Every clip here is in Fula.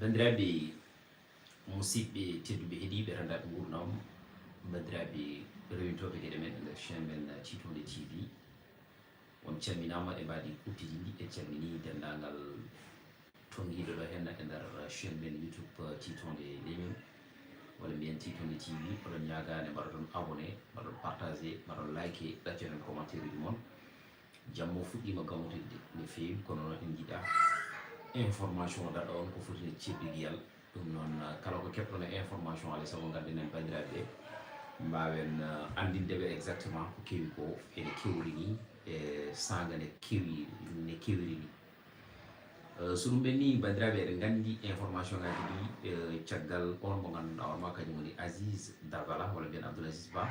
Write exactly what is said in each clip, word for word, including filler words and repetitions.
Banndiraaɓe musidɓe tedduɓe heɗiiɓe renndaaɓe nguurndam, banndiraaɓe rewintooɓe geɗe men e nder chaîne men Tiitonde T V, on calminaama e mbaadi kuttidinndi. En calminii denndaangal tonngiiɗo ɗo heen e nder chaîne men YouTube Tiitonde Leñol, walla mbiyen Tiitonde T V. Oɗon ñaagaande mbaɗoɗon abonné, mbaɗon partagé, mbaɗon like, ɗaccoɗon commentaire uji mon. Jamma fuɗɗiima gawtidde no feewi, kono noon en njiɗaa information o daɗa on ko foti no ceeɓligiyal. Ɗum noon, kala ko keɓɗon e information, alaa e sago ngadden en banndiraaɓe ɓe, mbaawen, eh, anndinde ɓe exactement ko kewi ko ene kewri ni, e saanga ne kewi, ne kewri ni. Eh, so ɗum ɓenni, banndiraaɓe, eɗen nganndi information ngaaji ɗi, eh, caggal on mo ngannduɗaa hoore ma, kañum woni Aziz Dabala, walla mbiyen Abdoul Aziz Ba,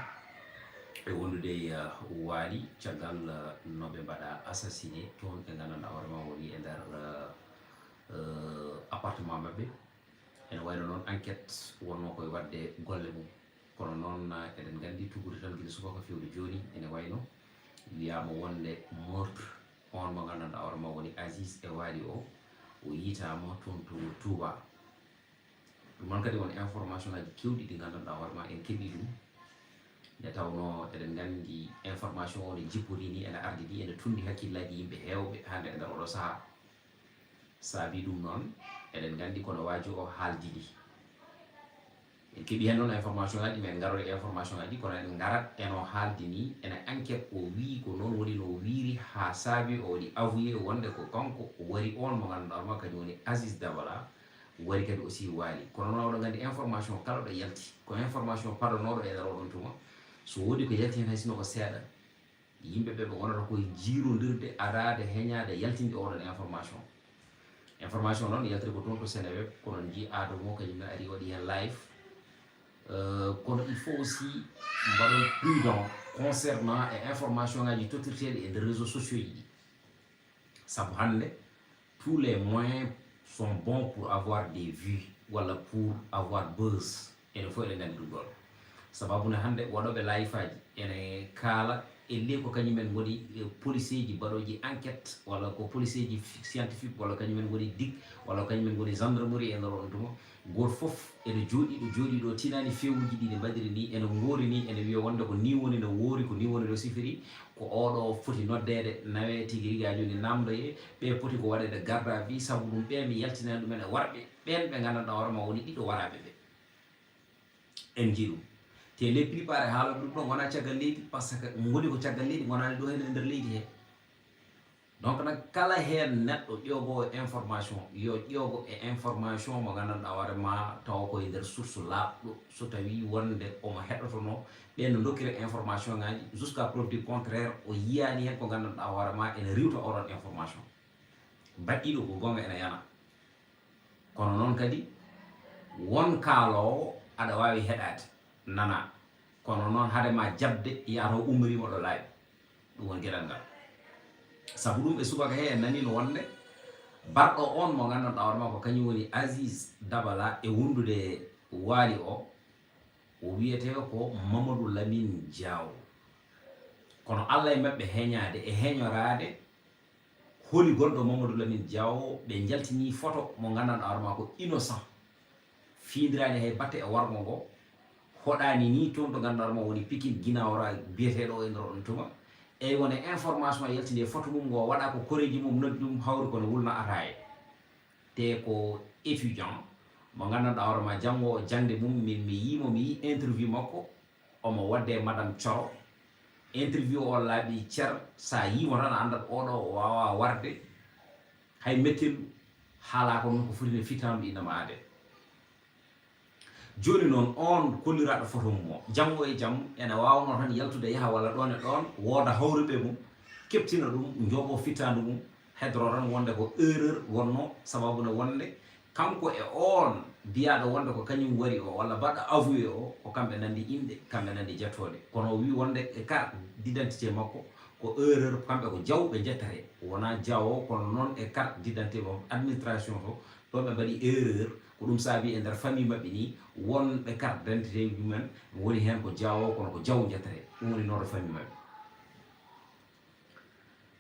e wondude e, eh, Waali, caggal, eh, no ɓe mbaɗa assassiné toon ɓe nganndanɗaa hoore ma woni e nder, eh, eh, appartement maɓɓe. Ene wayno noon enquête wonnoo koye waɗde golle mum. Kono noon, eh, eɗen nganndi tuggude tan gila subaka fewde jooni, ene wayno wiyaama wonde meurtre on mo nganndanɗaa hoore ma woni Aziz e Waali o, o yiytaama toon to Touba. Ɗum noon kadi won information ngaaji keewɗi ɗi nganndanɗaa hoore ma en keɓii ɗum. Nde tawnoo eɗen nganndi information o ne jippori ni, ene ardidi, ene tunndi hakkillaaji yimɓe heewɓe hannde e nder oɗo sahaa. Saabii ɗum noon, eɗen nganndi kono waaji o haaldidi. En keɓii heen noon information ngaaji, min ngaroo e information ngaaji, kono en ngarat e no haaldini, ene enquête o wii ko noon woni no wiiri haa saabii o waɗi avoué wonde ko kanko o wari on mo ngannduɗaa hoore ma kañum woni Aziz Dabala, wari kadi aussi Waali. Kono noon oɗon nganndi information kala ɗo yalti, ko information paɗonooɗo e nder oɗon tuma. So woodi ko yalti heen hay sinno ko seeɗa, yimɓe ɓe ɓe ngonata koye jiirondirde, adaade, heñaade, yaltinde oɗon information. Information noon yaltiri ko toon to Seneweb, kono on njii Adamo kañum ne ari waɗi heen live. Euh, kono il faut aussi mbaɗon prudent concernant e information ngaaji tottirteeɗi e nder réseaux sociaux ji ɗi. Sabu hannde, tous les moyens sont bons pour avoir des vues walla pour avoir buzz. Enen fof eɗen nganndi ɗum ɗoon. Sababu ne hannde waɗooɓe live aji ene kaala e ley ko kañum en ngoni, eh, policeeji baɗooji enquête walla ko policeeji fi-, scientifique walla kañum en ngoni dig walla kañum en ngoni gendarmerie e nder oɗon tuma. Gooto fof ene jooɗii ɗo, jooɗii ɗo, tinaani fewuuji ɗi ne mbaɗiri ni, ene ngoori ni, ene wiya wonde ko ni woni no woori, ko ni woni no sifiri, ko oɗo foti noddeede, nawee tigi rigi haa jooni naamndoyee, ɓe poti ko waɗeede garde à vue, sabu ɗum ɓe mi yaltinaani ɗumen e warɓe ɓeen ɓe nganndanɗaa hoore ma woni ɗiɗo waraaɓe ɓe. En njii ɗum. Te les plupart e haalooɓe ɗum ɗo ngonaa caggal leydi, par ce que ngoni ko caggal leydi, ngonaani ɗo heen e nder leydi he. Donc nag, kala heen neɗɗo ƴoogoowo information, yo ƴoogo e information mo nganndanɗaa hoore ma tawa ko e nder source laaɓɗo, so tawii wonde omo heɗotonoo ɓeen no ndokkira information ngaaji, jusqu'à preuve du contraire, o yiyaani heen ko nganndanɗaa hoore ma ene riiwta oɗon information. Baɗɗiiɗo ko goonga ene yana. Kono noon kadi, won kaaloowo aɗa waawi heɗaade, nana. Kono noon, hade ma jaɓde, yahata o ummoriima ɗo laaɓi. Ɗum woni geɗal ngal. Sabu ɗum, e subaka he, en nanii no wonde barɗo on mo nganndanɗaa hoore ma ko kañum woni Aziz Dabala e wondude e Waali o, o wiyetee ko Mamadou Lamine Diaw. Kono Allah e maɓɓe heñaade e heñoraade, holi gonɗo Mamadou Lamine Diaw, ɓe njaltinii photo mo nganndanɗaa hoore ma ko innocent. Fiindiraani hay batte e warngo ngo, hoɗaani ni toon ɗo nganndanɗaa hoore ma woni Pikine Guinaw Rail biyeteeɗo o e nder on tuma. Eyi, won e information yaltinde e photo mum ngo, waɗa ko koreeji mum noddi ɗum hawri kono wulna ataaye. Te ko étudiant mo nganndanɗaa hoore ma janngo o jaŋde mum, min mi yii mo, mi yii interview makko, omo waɗde e Madame Thioro. Interview o laaɓi cer, so a yii mo tan a anndat oɗo o waawaa warde hay mettellu, haalaa ko noon ko foti no fittaandu innama aade. Jooni noon, oon kolliraaɗo photo mum o, janngo e jam, ene waawnoo tan yaltude yaha walla ɗoon e ɗoon, wooda hawruɓe mum, keɓtina ɗum, njooɓoo fittaandu mum, hedoro tan wonde ko erreur wonnoo, sababu ne wonde kanko e oon biyaaɗo wonde ko kañum wari o, walla baɗɗo avoué o, ko kamɓe nanndi inɗe, kamɓe nanndi jettooɗe. Kono o wii wonde e carte d'identité makko, ko erreur, kamɓe ko Diaw ɓe njettatee, wonaa Diaw o, kono noon e carte d'identité makko, administration to, ɗoon ɓe mbaɗi erreur, ko ɗum saabi e nder famille maɓɓe ni, wonɓe carte d'identité mumen, woni heen ko Diaw o, kono ko Diaw njettatee, ɗum woni nom de famille maɓɓe.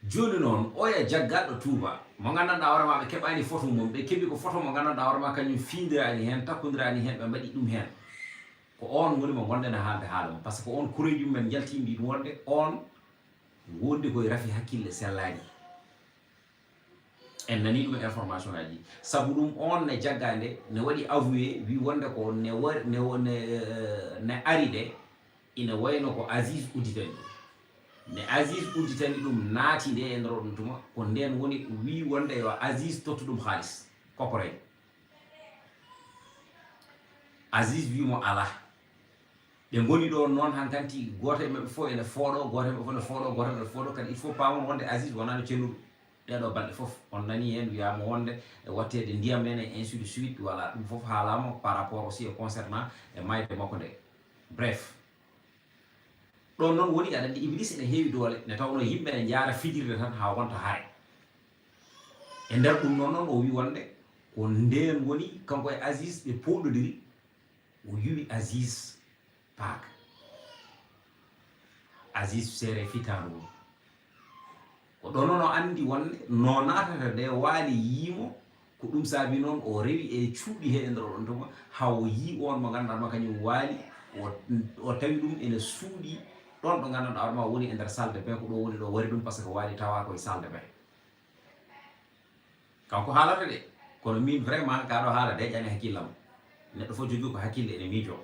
Jooni noon, oya jaggaɗo Touba, mo nganndanɗaa hoore maa ɓe keɓaani photo mum, ɓe keɓi ko photo mo nganndanɗaa hoore maa kañum fiindiraani heen, takkondirani heen, ɓe mbaɗi ɗum heen. Ko oon woni mo ngonɗen e haalde haala mum, par ce que oon kureeji mum en njaltii mbii ɗum wonde oon wondi koye rafi hakkille sellaaɗi. En nanii ɗum e information ngaaji. Sabu ɗum oon ne jaggaa nde, ne waɗi avoué, wii wonde ko ne wa-, ne wa-, ne, eh, ne ari de, ina wayno ko Aziz udditani ɗum. Ne Aziz udditani ɗum, naati nde e nder oɗon tuma, ko ndeen woni wii wonde yo Aziz tottu ɗum haalis, kokoree. Aziz wii mo alaa. Ɓe ngoni ɗoon noon hankanti, gooto e maɓɓe fof ene fooɗoo, gooto e maɓɓe fof ene fooɗoo, gooto e maɓɓe fooɗoo. Kadi il faut paamon wonde Aziz wonaano cellulɗo. Ɗeeɗoo balɗe fof, on nanii heen wiyaama wonde e watteede ndiyam en, et ainsi de suite. Voilà, ɗum fof haalaama par rapport aussi e concernant e maayde makko nde. Bref. Ɗoon noon woni, aɗa anndi, Iblis ene heewi doole, nde tawnoo yimɓe ene njaara fijirde tan haa wonta hare. E nder ɗum noon, noon o wii wonde ko ndeen woni kanko e Aziz ɓe pooɗodiri, o yuwi Aziz paaka. Aziz seere fitaandu mum. Ko ɗoon noon o anndi wonde no naatata nde, Waali yii mo, ko ɗum saabi noon o rewi e cuuɗi he e nder oɗon tuma, haa o yii oon mo nganndanɗaa ma kañum Waali, o, o tawi ɗum ene suuɗi ɗoon ɗo nganndanɗaa hoore ma woni e nder salle de bain, ko ɗo woni ɗo wari ɗum, par ce que Waali tawaa koye salle de bain. Kanko haalata de, kono min vraiment kaa ɗo haala deeƴaani hakkillam. Neɗɗo fof jogii ko hakkille ene miijoo.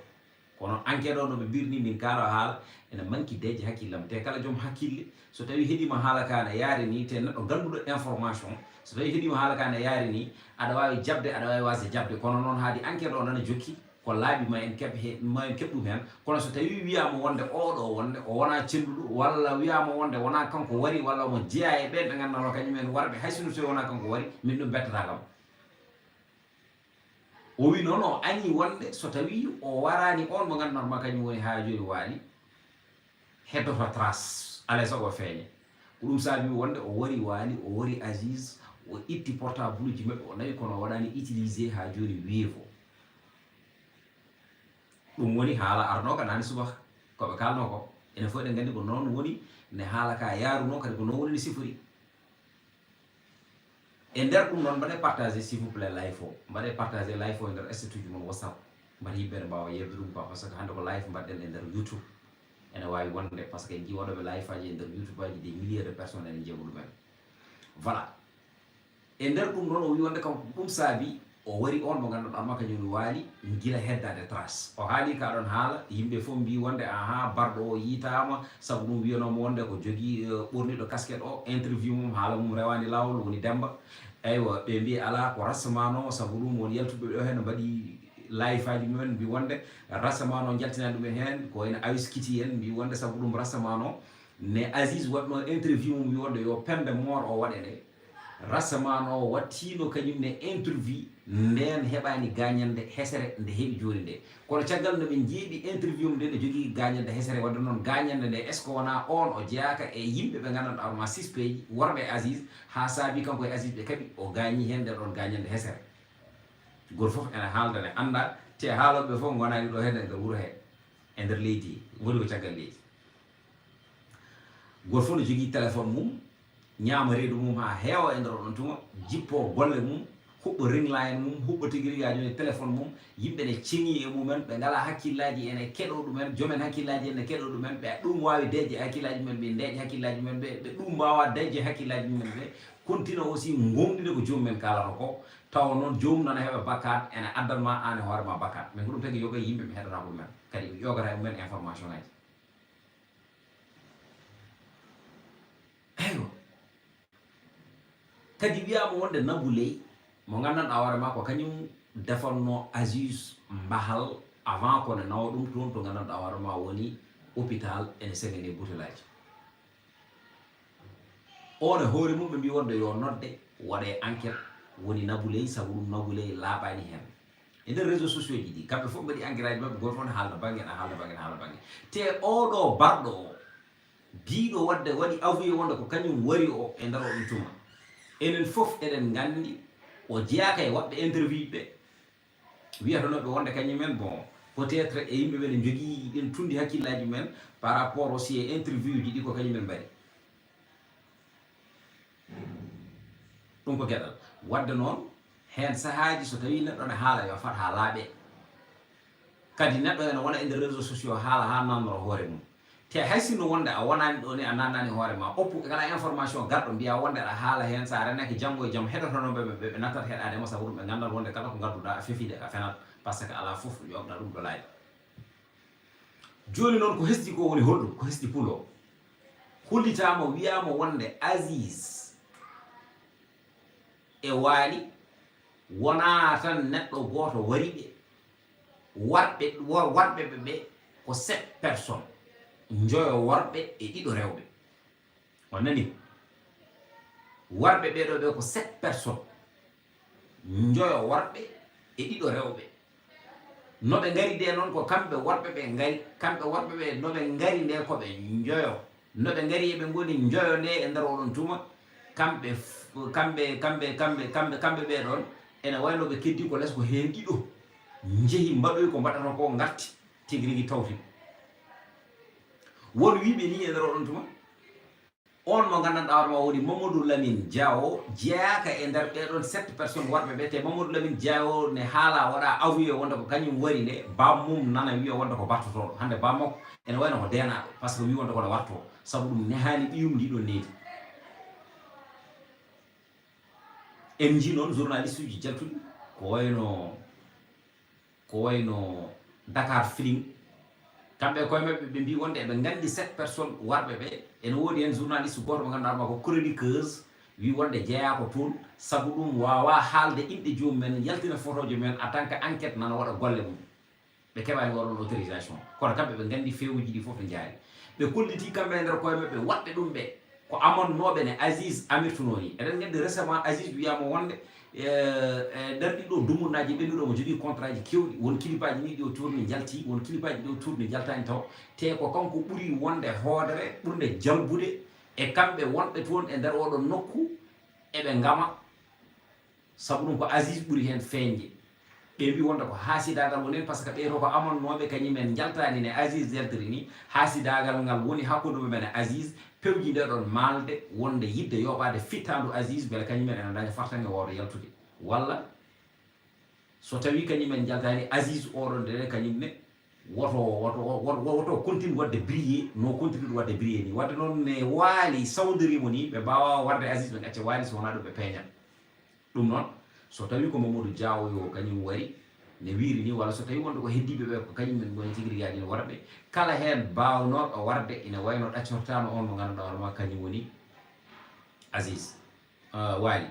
Kono enquête o no ɓe mbirni min kaa ɗo haala ene manki deeƴe hakkillam. Te kala joom hakkille, so tawii heɗiima haala kaa ne yaari nii, te neɗɗo gannduɗo information, so tawii heɗiima haala kaa ne yaari nii, aɗa waawi jaɓde, aɗa waawi waasde jaɓde. Kono noon haadi enquête o nana jokki, ko laaɓi ma en keɓ he, ma en keɓ ɗum heen. Kono so tawii wiyaama wonde oo ɗoo wonde o wonaa celluɗo, walla wiyaama wonde wonaa kanko wari, walla omo jeyaa e ɓeen ɓe nganndanɗaa kañum en warɓe, hay sinno so wonaa kanko wari, min ɗum bettataa kam. O wii noon o añii wonde so tawii o waraani oon mo nganndanɗaa ma kañum woni haa jooni Waali, heddoto trace, alaa e sago o feeña. Ko ɗum saabi wonde o wari Waali, o wari Aziz, o itti portableji maɓɓe, o nawi, kono o waɗaani utilisé haa jooni weevo. Ɗum woni haala arnoo ka naane subaka, ko ɓe kaalnoo ko. Enen fof eɗen nganndi ko noon woni ne haala ka yaarunoo, kadi ko noon woni ne sifori. E nder ɗum noon, mbaɗee partagé, s'il vous plaît, live o. Mbaɗee partagé live o e nder statut ji mon WhatsApp. Mbata yimɓe ne mbaawa yeewde ɗum quoi, par ce que hannde ko live mbaɗɗen e nder YouTube. Ene waawi wonde, par ce que en njii waɗooɓe live aji e nder YouTube aji, des milliers de personnes ene njeewa ɗumen. Voilà. E nder ɗum noon, o wii wonde kanko ko ɗum saabi o wari oon mo nganndanɗaa ma kañum Waali gila heddaade trace. O haali ka ɗoon haala, yimɓe fof mbii wonde, ahaa, barɗo o yiitaama, sabu ɗum wiyanooma wonde ko jogii, eh, ɓorniiɗo casquette o, interview mum, haala mum rewaani laawol, woni Demmba. Eywa, ɓe mbii alaa, ko Rastaman o, sabu ɗum won yaltuɓe ɗo heen mbaɗi live aji mumen, mbii wonde Rastaman o njaltinaani ɗum en heen, ko ene awiskiti en, mbii wonde sabu ɗum Rastaman o, ne Aziz waɗno interview mum, mbii wonde yo Pembe Moor o waɗe nde. Rastaman o wattiino kañum ne interview, ndeen heɓaani gaañannde hesere nde heɓi jooni nde. Kono caggal no ɓe njeeɓi interview mum nde, ne jogii gaañannde hesere. Wadde noon gaañannde nde, est ce que wonaa oon o jeyaaka e yimɓe ɓe nganndanɗaa hoore ma suspect ji, worɓe e Aziz, haa saabi kanko e Aziz ɓe kaɓi, o gaañi heen nde ɗoon gaañannde hesere? Gooto fof ene haalda ne annda, te haalooɓe fof ngonaani ɗo heen e nder wuro hee, e nder leydi, ngoni ko caggal leydi. Gooto fof no jogii téléphone mum, ñaama reedu mum haa heewa e nder oɗon tuma, jippoo golle mum, huɓɓa ring line mum, huɓɓa tigi rigi haa jooni téléphone mum. Yimɓe ne ceŋii e mumen, ɓe ngalaa hakkillaaji, ene keɗoo ɗumen, joomen hakkillaaji ene keɗoo ɗumen, ɓe ɗum waawi deeƴde hakkillaaji mumen, ɓe ndeeƴa hakkillaaji mumen, ɓe, ɓe ɗum mbaawaa deeƴde hakkillaaji mumen, ɓe kontina aussi ngomɗina ko joomum en kaalata ko, tawa noon joomum nana heɓa bakkaat, ene addan ma aan e hoore ma bakkaat. Min ko ɗum tagi yoga e yimɓe mi heɗataako ɗumen, kadi mi ƴoogata e mumen information ngaaji. Eywa. Kadi wiyaama wonde Nabou Leye, mo nganndanɗaa hoore maa ko kañum defannoo Aziz mbahal avant ko ne nawa ɗum toon to nganndanɗaa hoore maa woni hôpital ene seŋani butelaaji. Oon e hoore mum ɓe mbii wonde yo nodde, waɗee enquête, woni Nabou Leye, sabu ɗum Nabou Leye laaɓaani heen. E nder réseaux sociaux ji ɗi, kamɓe fof mbaɗi enquête aji maɓɓe, gooto fof ne haalda bannge, ne haalda bannge, ne haalda bannge. Te oo ɗoo barɗo o, biiɗo waɗde, waɗi avoué wonde ko kañum wari o e nder oɗon tuma. Enen fof eɗen nganndi o jeyaaka e waɗɓe interview ɓe. Wiyatonooɓe wonde kañum en, bon, peut-être e yimɓe ɓe ne njogii ɗen tunndi hakkillaaji mumen par rapport aussi e interview ji ɗi ko kañum en mbaɗi. Ɗum ko geɗal. Waɗde noon, heen sahaaji so tawii neɗɗo ne haala, yo fat haa laaɓe. Kadi neɗɗo ene wona e nder réseaux sociaux haala haa nannoro hoore mum. Te hay sinno wonde a wonaani ɗo ni, a nannaani hoore ma, oppu kala information garɗo mbiya wonde aɗa haala heen, so a renake janngo e jam heɗotonooɓe ɓe, ɓe, ɓe nattat heɗaade ma, sabu ɗum ɓe nganndat wonde kala ko ngadduɗaa a fefiide a fenat, parce que alaa fof ƴoogɗa ɗum ɗo laaɓi. Jooni noon ko hesɗi ko woni holɗum? Ko hesɗi pulo. Hollitaama, wiyaama wonde Aziz e Waali wonaa tan neɗɗo gooto wari ɓe. Warɓe, wa-, warɓe ɓe ɓe ko sept personnes. Njoyo worɓe e ɗiɗo rewɓe. On nani? Warɓe ɓee ɗoo ɓe ko sept personnes. Njoyo worɓe e ɗiɗo rewɓe. No ɓe ngari de noon ko kamɓe worɓe ɓe ngari, kamɓe worɓe ɓe no ɓe ngari nde ko ɓe njoyo. No ɓe ngari eɓe ngoni njoyo nde e nder oɗon tuma, kamɓe f-, kamɓe, kamɓe, kamɓe, kamɓe, kamɓe ɓee ɗoon ene wayno ɓe keddi ko les ko heen ɗiɗo njehi mbaɗoyi ko mbaɗata ko ngarti tigi rigi tawti. Won wiiɓe ni e nder oɗon tuma. On mo nganndanɗaa hoore ma woni Mamadou Lamine Diawo, jeyaaka e nder ɓee ɗoon sept personnes warɓe ɓe, te Mamadou Lamine Diawo ne haala waɗa avoué wonde ko kañum wari nde, baam mum nana wiya wonde ko battotooɗo. Hannde baam makko ene wayno ko deenaaɗo, parce que wii wonde ko no wartoo, sabu ɗum nehaani ɓiyum ndi ɗoon nehdi. En njii noon journaliste uji jaltuɗi, ko wayno, ko wayno Dakar Feeling. Kamɓe e koye maɓɓe ɓe mbii wonde eɓe nganndi sept personnes warɓe ɓe. Ene woodi heen journaliste gooto mo ngannduɗaa ma ko chroniqueuse, wii wonde jeyaa ko toon, sabu ɗum waawaa haalde inɗe joomum en, yaltina fotoojo mum en, en tant que enquête nana waɗa golle mum. Ɓe keɓaani oɗon autorisation. Kono kamɓe ɓe nganndi feewuuji ɗi fof to njaari. Ɓe kolliti kamɓe e nder koye maɓɓe waɗɓe ɗum ɓe ko amannooɓe ne Aziz amirtunoo ni. Eɗen nganndi récemment Aziz wiyaama wonde, e, e nder ɗiɗo dumunaaji ɓennuɗo omo jogii contrat ji keewɗi. Won kilipaaji ni ɗi o tourni njalti, won kilipaaji ɗi o tourni njaltaani taw. Te ko kanko ɓuri wonde hoodere, ɓurnde jalbude e kamɓe wonɓe toon e nder oɗon nokku, eɓe ngama. Sabu ɗum ko Aziz ɓuri heen feeñde. Ɓe mbii wonde ko haasidaagal woni heen, par ce que ɓee to ko amannooɓe, kañum en njaltaani ne Aziz yaltiri ni. Haasidaagal ngal woni hakkunde mum en e Aziz, pewji nde ɗoon maalde wonde yiɗde yooɓaade fittaandu Aziz, mbele kañum en ene ndaña fartaŋŋe wooto yaltude. Walla so tawii kañum en njaltaani Aziz oɗon nde kañum ne, woto, woto, woto, woto continue waɗde briller, no continue waɗde briller ni. Waɗde noon ne Waali sawndoriima ni, ɓe mbaawaa warde Aziz, ɓe ngacca Waali, so wonaa ɗum ɓe peeñat. Ɗum noon, so tawii ko Mamadou Diawo yo kañum wari, ne wiiri ni, walla so tawii wonde ko heddiiɓe ɓe ko kañum en ngoni tigi rigaaji ne warɓe, kala heen baawnooɗo warde ina wayno ɗaccortaano on mo ngannduɗaa hoore ma kañum woni Aziz, ah, Waali.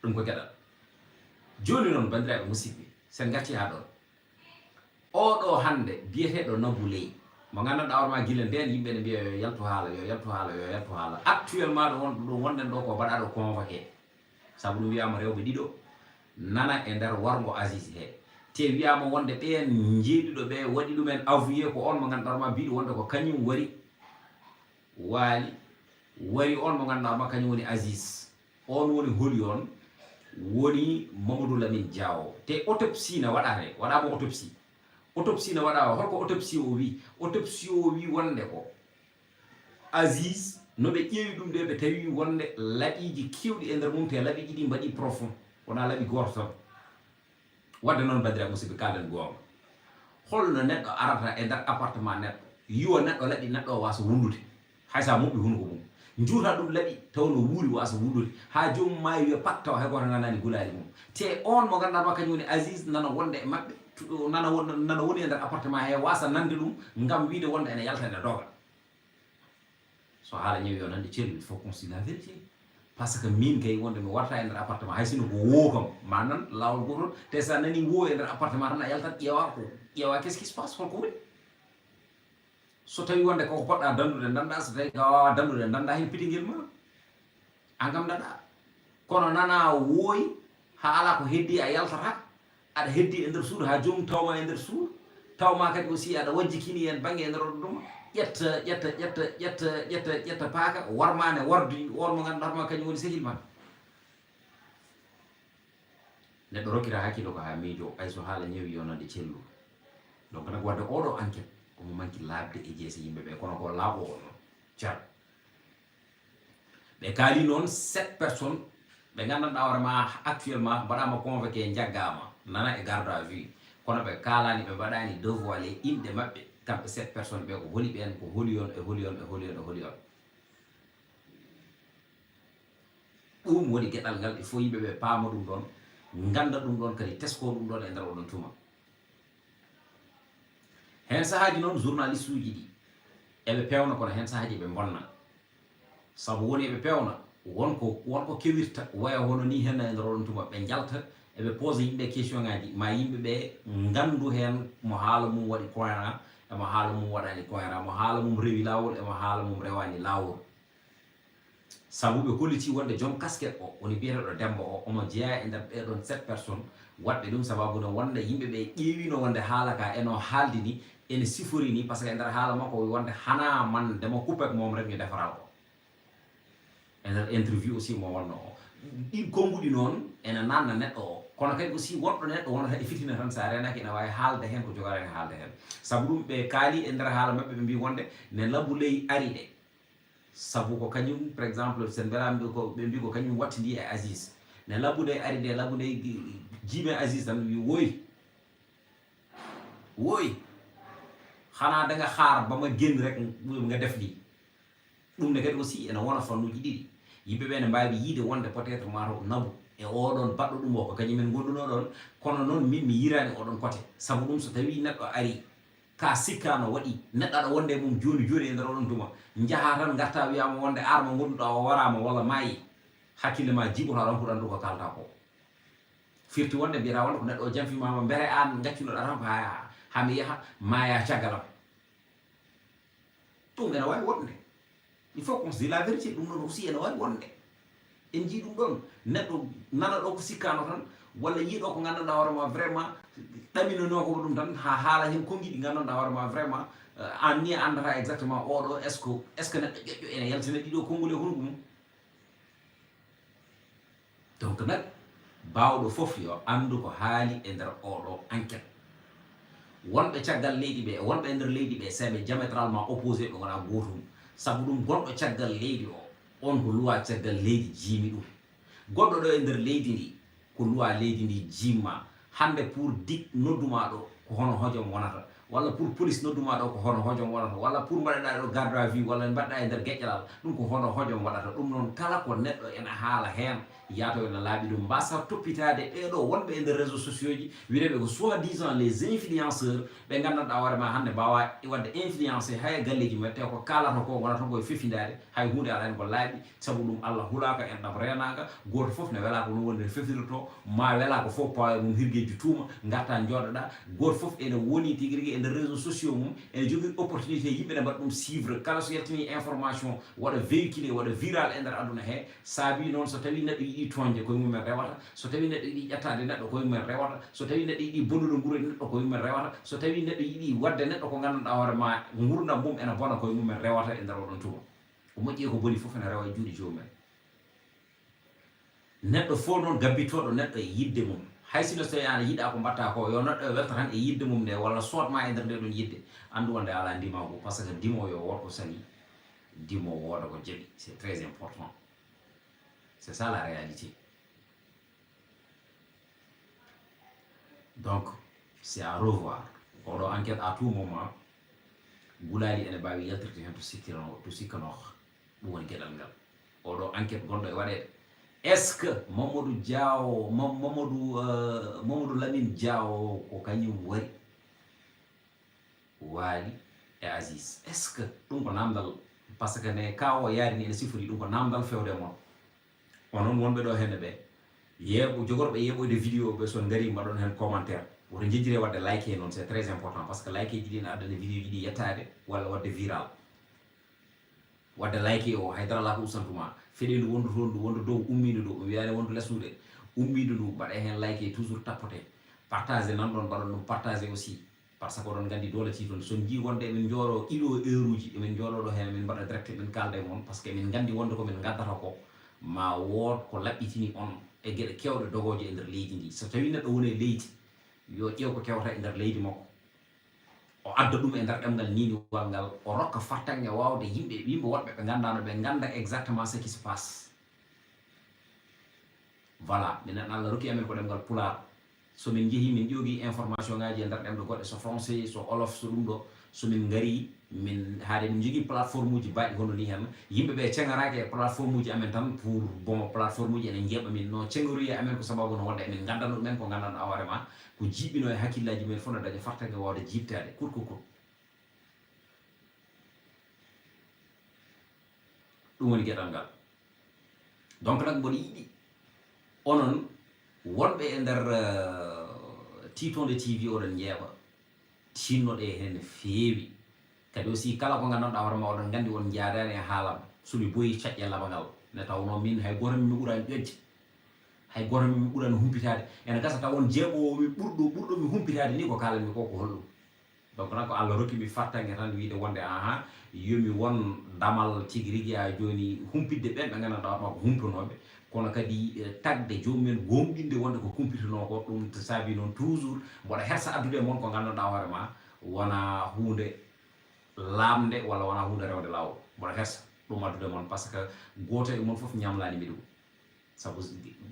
Ɗum ko geɗal. Jooni noon, banndiraaɓe musidɓe, sen ngartii haa ɗoon. Oɗo hannde biyeteeɗo Nabou Leye, mo nganndanɗaa hoore ma gila ndeen yimɓe ne mbiya yo yaltu haala, yo yaltu haala, yo yaltu haala. Actuellement ɗo wonɗo ɗo wonɗen ɗo ko mbaɗaaɗo convoqué. Sabu ɗum wiyaama rewɓe ɗiɗo nana e nder warngo Aziz he. Te wiyaama wonde ɓeen njeeɗiɗo ɓe waɗi ɗumen avoué ko on mo ngannduɗaa hoore ma biiɗo wonde ko kañum wari Waali, wari on mo ngannduɗaa hoore ma kañum woni Aziz. On woni holi on? Woni Mamadou Lamine Diawo. Te autopsie ne waɗaa he, waɗaama autopsie. Autopsie ne waɗaa, holko autopsie o wi? Autopsie o wi wonde ko Aziz, no ɓe ƴeewi ɗum ɗe, ɓe tawi wonde laɓiiji keewɗi e nder mum, te laɓiiji ɗi mbaɗi profond, wonaa laɓi gooto tan. Waɗde noon, banndiraaɓe musidɓe, kaalen goonga. Holno neɗɗo arata e nder appartement neɗɗo, yiwa neɗɗo laɓi, neɗɗo o waasa wullude, hay so a moɓɓi hunuko mum, njuuta ɗum laɓi, taw no wuuri waasa wullude, haa joomum maayi wiya pat, tawa hay gooto nanaani gulaali mum. Te on mo ngannduɗaa ma kañum woni Aziz, nana wonde e maɓɓe, tu-, nana won-, nana woni e nder appartement he, waasa nande ɗum, ngam wiide wonde ene yalta ene doga. So haala ñawi o nande cellude, il faut qu'on se dise la vérité. Par ce que min kay wonde mi warta e nder appartement, hay sino ko woo kam, ma nan laawol gootol, te so a nani woo e nder appartement tan a yaltat ƴeewa ko, ƴeewa qu'est-ce qui se passe, holko woni? So tawi wonde koko poɗɗa dandude danda, so tawi ka wawa dandude danda hen pitingel ma, an kam daɗa. Kono nana wooyi, ha ala ko heddi a yaltata, aɗa heddi e nder suudu ha joomum tawma e nder suudu, tawma kadi aussi aɗa wajjikini hen bangge e nder oɗo ɗum, ƴetta, ƴetta, ƴetta, ƴetta, ƴetta, ƴetta paaka, warmane wardi on mo ganduɗa ma kañum woni sehil ma. Neɗɗo rokkira hakkilo ko ha miijo, ay so haala ñawi yo nande cellu. Donc nag wadde oɗo enquête omo manki laaɓde e jeese yimɓe ɓe, kono ko laaɓo o noon. Car ɓe kaali noon sept personnes Ɓe nganndanɗaa hoore ma actuellement mbaɗaama convoqué, njaggaama, nana e garde à vue, kono ɓe kaalaani, ɓe mbaɗaani dévoilé inɗe maɓɓe, kamɓe sept personnes ɓe, ko holi ɓeen, ko holi on e holi on e holi on e holi on. Ɗum woni geɗal ngal, il faut yimɓe ɓe paama ɗum ɗoon, ngannda ɗum ɗoon, kadi tesko ɗum ɗoon e nder oɗon tuma. Heen sahaaji noon, journaliste uji ɗi eɓe peewna, kono heen sahaaji eɓe mbonna. Sabu woni eɓe peewna, won ko, won ko kewirta, waya hono ni heen e nder oɗon tuma, ɓe njalta, eɓe poosa yimɓe question ŋaaji, ma yimɓe ɓe nganndu heen mo haala mum waɗi cohérent, e mo haala mum waɗaani cohérent, mo haala mum rewi laawol, e mo haala mum rewaani laawol. Sabu ɓe kolliti wonde joom casquette o, woni biyeteeɗo Demmba o, omo jeyaa e nder ɓee ɗoon sept personnes waɗɓe ɗum, sababu no wonde yimɓe ɓe ƴeewino wonde haala ka eno haaldi ni, ene sifori ni, parce que e nder haala makko o wi wonde hanaa man demo coupé ak moom rek ñu defaral ko. E nder interview aussi mo wonno o. Ɗin konnguɗi noon ene nanna neɗɗo o. Kono kadi aussi woɗɗo neɗɗo wonata e fitina tan, so a reenaaki ene waawi haalde heen ko jogaɗen haalde heen. Sabu ɗum ɓe kaali e nder haala maɓɓe, ɓe mbi wonde ne Labou Leye ari de. Sabu ko kañum, par exemple, sen mbelaami ɗo ko ɓe mbi ko kañum wattindi e Aziz. Ne Labou Leye ari de, Labou Leye gi-, jiimi Aziz tan wi woy. Woy. Xanaa da nga xaar ba ma génn rek nga def lii. Ɗum ne kadi aussi ene wona fannuuji ɗiɗi. Yimɓe ɓe ne mbaawi yiide wonde peut-être maa taw Nabou e oɗon baɗɗo ɗum o ko kañum en ngondunoo ɗoon, kono noon min mi yiiraani oɗon côté. Sabu ɗum so tawii neɗɗo ari, ka sikkaano waɗi, neɗɗo aɗa wonde e mum jooni jooni e nder oɗon tuma, njahaa tan ngartaa wiyaama wonde ar mo ngonduɗaa o waraama walla maayi, hakkille ma jiiɓoto aɗa huɗandu ko kaaltaa ko. Firti wonde mbiyataa wonde ko neɗɗo o janfimaama mbere aan ngaccunoɗaa tan ko haa, haa mi yaha maaya caggal am. Ɗum ene waawi wonde. Il faut qu'on se dise la vérité, ɗum ɗoon aussi ene waawi wonde. En njii ɗum ɗoon, neɗɗo nana ɗo ko sikkaano tan, walla yii ɗo ko nganndanɗaa hoore ma vraiment ɗaminanoo ko ɗum tan, haa haala heen konngi ɗi nganndanɗaa hoore ma vraiment, euh, aan ni a anndataa exactement oɗo, est-ce que, est-ce que neɗɗo ƴoƴƴo ene yaltina ɗiɗo konnguli e hunuko mum? Donc nak, baawɗo fof yo anndu ko haali e nder oɗo enquête. Wonɓe caggal leydi ɓe e wonɓe e nder leydi ɓe, c'est ɓe diamétralement opposé, ɓe ngonaa gootum. Sabu ɗum, gonɗo caggal leydi o, on ko luwaa caggal leydi jiimi ɗum. Goɗɗo ɗo e nder leydi ndi, ko luwaa leydi ndi jiimma. Hannde pour dik noddumaa ɗo, ko hono hojom wonata? Walla pour police noddumaa ɗo, ko hono hojom wonata? Walla pour mbaɗeɗaa ɗo garde à vue, walla mbaɗɗaa e nder geƴƴalal, ɗum ko hono hojom waɗata? Ɗum noon, kala ko neɗɗo ena haala heen, yaato ena laaɓi ɗum. Mbasa toppitaade ɓee ɗo wonɓe e nder réseaux sociaux ji, wiyeteeɓe ko soi-disant les influenceurs, ɓe nganndanɗaa hoore ma hannde mbaawaa waɗde influencé hay e galleeji mum, te ko kaalata ko wonata ko e fefindaade, hay huunde alaa heen ko laaɓi. Sabu ɗum, Allah hulaaka, enɗam reenaaka, gooto fof ne welaa ko ɗum woni no fefirtoo, ma welaa ko fof pawa e mum hirgeeji tuuma, ngarta njooɗoɗaa, gooto fof ene woni tigi rigi e nder réseaux sociaux mum, ene jogii opportunité yimɓe ne mbaɗa ɗum suivre, kala so yaltini information waɗa véhiculé, waɗa viral e nder aduna he, saabi noon so tawi neɗɗo yiɗi tooñde koye mum en rewata, so tawi neɗɗo yiɗi ƴettaade neɗɗo koye mum en rewata, so tawi neɗɗo yiɗi bonnude nguura neɗɗo koye mum en rewata, so tawi neɗɗo yiɗi waɗde neɗɗo ko nganndanɗaa hoore ma nguurndam mum ene bona koye mum en rewata e nder oɗon tuma. Ko moƴƴi e ko boni fof ene rewa e juuɗe joomum en. Neɗɗo fof noon gabbitooɗo neɗɗo e yiɗde mum. Hay sinno so tawii aan a yiɗaa ko mbaɗtaa ko, yo neɗɗo e welta tan e yiɗde mum nde, walla soodmaa e nder nde ɗon yiɗde. Anndu wonde a alaa ndimaagu, parce que ndimoowo yo wood ko sali, ndimoowo wooda ko jaɓi. C'est très important. C'est ça la réalité. Donc, c'est à revoir. Oɗo enquête, à tout moment, gulaali ene mbaawi yaltirde heen to sikkirano, to sikkanooka. Ɗum woni geɗal ngal. Oɗo enquête gonɗo e waɗeede. Est-ce que Mamadou Diaw, Ma-, Mamadou, euh, Mamadou Lamine Diaw ko kañum wari Waly e Aziz? Est-ce que ɗum ko namdal? Parce que ne ka o yaari ni ene sifori ɗum ko namdal fewde e mon. Onon wonɓe ɗo henne ɓe, yeeɓo, jogorɓe yeeɓoyde vidéo ɓe, so on ngari mbaɗon heen commentaire, woto njejjire waɗde like noon, c'est très important, parce que like ji ɗi ne addana vidéo ji ɗi yettaade walla waɗde viral. Waɗde like o, haydara alaa ko usantuma. Feɗeendu wondu toon, ndu wondu dow, ummiindu dow. Mi wiyaani wondu lesnude. Ummiindu ndu, mbaɗee heen like, toujours tappotee. Partage nan ɗon, mbaɗon ɗum partage aussi. Par ce que oɗon nganndi doole tii toon. So on njii wonde emin njooɗoo ɗiɗo heure uji, emin njooɗoo ɗo heen, emin mbaɗa direct, emin kaalda e mon, par ce que emin nganndi wonde ko min ngaddata ko, ma wood ko laɓɓitini on e geɗe keewɗe dogooje e nder leydi ndi. So tawii neɗɗo woni e leydi, yo ƴeew ko kewata e nder leydi makko. O adda ɗum e nder ɗemngal niiniwal ngal, o rokka fartaŋŋe waawde yimɓe, yimɓe woɗɓe ɓe nganndaano, ɓe ngannda exactement ce qui se passe. Voilà, minen Allah rokki amen ko ɗemngal Pulaar. So min njehii, min ƴoogii information ŋaaji e nder ɗemɗe goɗɗe, so français, so olof, so ɗum ɗo, so min ngarii, min, haade min njogii plateforme uji baɗɗi hono nii heen, yimɓe ɓe ceŋaraaki e plateforme uji amen tan pour, bon, plateforme uji ene njeeɓa min. No ceŋorii e amen ko sababu no wonde emin nganndanoo ɗumen ko nganndanɗaa hoore ma, ko jiiɓinoo e hakkillaaji men fof no daña fartaŋŋe waawde jiiɓtaade, coûte que coûte. Ɗum woni geɗal ngal. Donc nag, mboɗo yiɗi onon wonɓe e nder, eh, Tiitonde T V, oɗon njeeɓa, tinnoɗee heen no feewi. Kadi aussi, kala ko nganndanɗaa hoore ma, oɗon nganndi on njaadaani e haala am. So mi boyi, caƴƴe laba ngal. Nde tawnoo min, hay gooto mi ɓuraani ƴoƴde. Hay gooto mi ɓuraani humpitaade. Ene gasa taw on jeeɓoowo mi ɓurɗo, ɓurɗo mi humpitaade ni ko kaalanmi ko, ko holɗum? Donc, noon ko Allah rokki mi fartaŋŋe tan wiyde wonde, ahan, yo mi won damal tigi rigi haa jooni humpitde ɓeen ɓe nganndanɗaa hoore ma ko humpanooɓe, kono kadi, eh, tagde joomum en, gomɗinde wonde ko kumpitonoo ko, ɗum saabi noon toujours mboɗo hersa addude e mon ko nganndanɗaa hoore ma wona huunde laaɓnde walla wona huunde rewde laawol. Mboɗo hersa ɗum addude e mon, par ce que gooto e mon fof ñamlaani mi ɗum. Sabu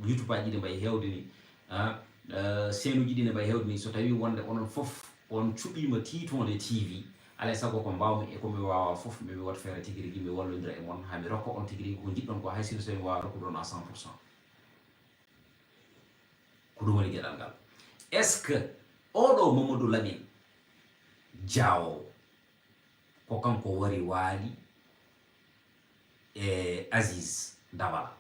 YouTube aji ɗi mbayi heewde ni, ah, eh, chaîne uji ɗi ne mbayi heewde ni, so tawii wonde onon fof on cuɓiima Tiitonde T V, alaa e sago ko mbaawmi e ko mi waawa fof, mi, mi waɗa feere tigi rigi, mi wallondira e mon, haa mi rokka on tigi rigi ko njiɗɗon ko, hay sinno so mi waawa rokkude on à cent pour cent. Ko ɗum woni geɗal ngal. Est-ce que oɗo Mamadou Lamine Diawo ko kanko wari Waali e Aziz Dabala?